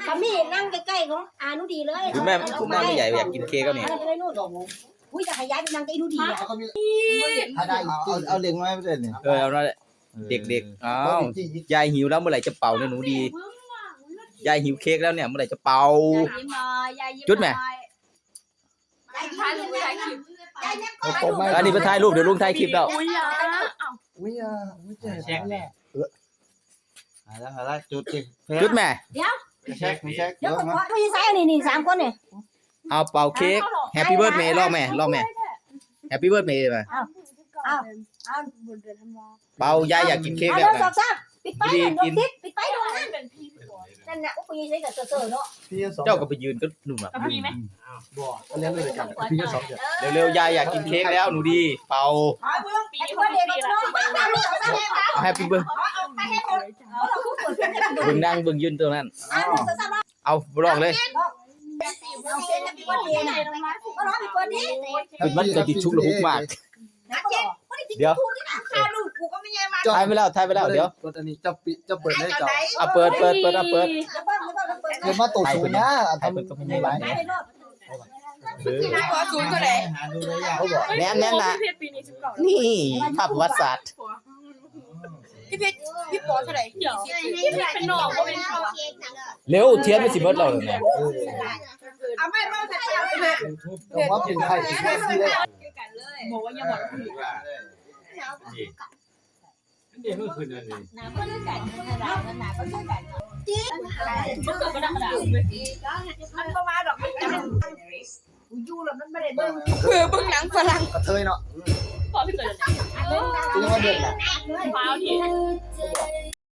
ກະມີນັ່ງໃກ້ໆຂອງອານຸດີເລີຍ. ຄືແມ່ ຄືແມ່ຜູ້ໃຫຍ່ຢາກກິນເຄ້ກແລ້ວນີ້. ອຸ້ຍ ຢາກໃຫ້ຍາຍໄປນັ່ງກັບອີນຸດີອະ. ຖ້າໄດ້ ເອົາ ເອົາເຫຼັກນ້ອຍມາເລີຍນີ້. ເອີ ເອົາໜ້ອຍ ເດັກໆ. ອ້າວ ຍາຍຫິວແລ້ວ ເມື່ອໃດຈະເປົ່ານະໜູດີ? ຍາຍຫິວເຄ້ກແລ້ວເນຍ ເມື່ອໃດຈະເປົ່າ? ຍາຍຍິ້ມ ຈຸດແມ່. ຍາຍຍິ້ມ ຍາຍຍິ້ມ ອັນນີ້ເພິ່ນຖ່າຍຮູບ ດຽວລຸງຖ່າຍຄລິບແລ້ວ. ອຸ້ຍ ອຸ້ຍ ເຈັບແຮງ. ເອີ ຫາລະ ຫາລະ ຈຸດຕິ ຈຸດແມ່. ດຽວ ແຊກ ແຊກ ດຽວ ດຽວ ຂໍ ຜູ້ໃສ່ອັນນີ້ ນີ້ ສາມຄົນນີ້. ເອົາເປົ່າເຄ້ກ Happy Birthday ຮ້ອງແມ່ ຮ້ອງແມ່ Happy Birthday ມາ. ເອົາ ເອົາ ເອົາ ເປົ່າ ຍາຍຢາກກິນເຄ້ກແລ້ວນະ. ປິດໄຟ ປິດໄຟ ປິດໄຟ. ນັ້ນນະ ໂອ້ ຜູ້ໃຫຍ່ໃສ່ກະເຊີເນາະ. ເຈົ້າກະໄປຢືນກັບໜຸ່ມອະ. ບໍ່ ກະເລີຍເລີຍກັນ ພີ່ສອງເທື່ອ. ເລັວໆ ຍາຍຢາກກິນເຄ້ກແລ້ວ ໜູດີ ເປົ່າ. Happy Birthday ເບິ່ງນາງ ເບິ່ງຢືນຕົງນັ້ນ. ເອົາ ຮ້ອງເລີຍ. ເອົາ ເປັນ Happy Birthday ນະ ເອົາ Happy Birthday. ເປັນວັນເກີດທີ່ຊຸກລະຮຸກມາກ. ດຽວ ຖ່າຍໄປແລ້ວ ຖ່າຍໄປແລ້ວ. ດຽວ ເປີດອັນນີ້ ເຈົ້າປິດ ເຈົ້າເປີດເລີຍເຈົ້າ. ເອົາ ເປີດ ເປີດ ເປີດ ເອົາ ເປີດ. ຢ່າມາໂຕສູງນະ ອັນທຳ ເປັນຄົນໃຫຍ່ຫຼາຍ. ໂຕສູງເທົ່າໃດ? ແມ່ນ ແມ່ນນະ ນີ້ພາບປະຫວັດສາດ. ພີ່ເພັດ ພີ່ປໍເທົ່າໃດ? ເລັວ ທຽນມັນຊິເບິດແລ້ວນະ. ເອົາໄມ້ມາໃສ່ ເອົາໄມ້ ເອົາໄມ້ ເອົາໄມ້ ເອົາໄມ້. ມັນບໍ່ມາດອກ ມັນຢູ່ແລ້ວມັນບໍ່ໄດ້ເບິ່ງ. ເອີ ເບິ່ງໜັງຝຣັ່ງ ກະເທີຍເນາະ. ພໍເຖິງເກີດ ເອີ ເປັນຫຍັງວ່າເດີນລະ ຟ້າວທີ່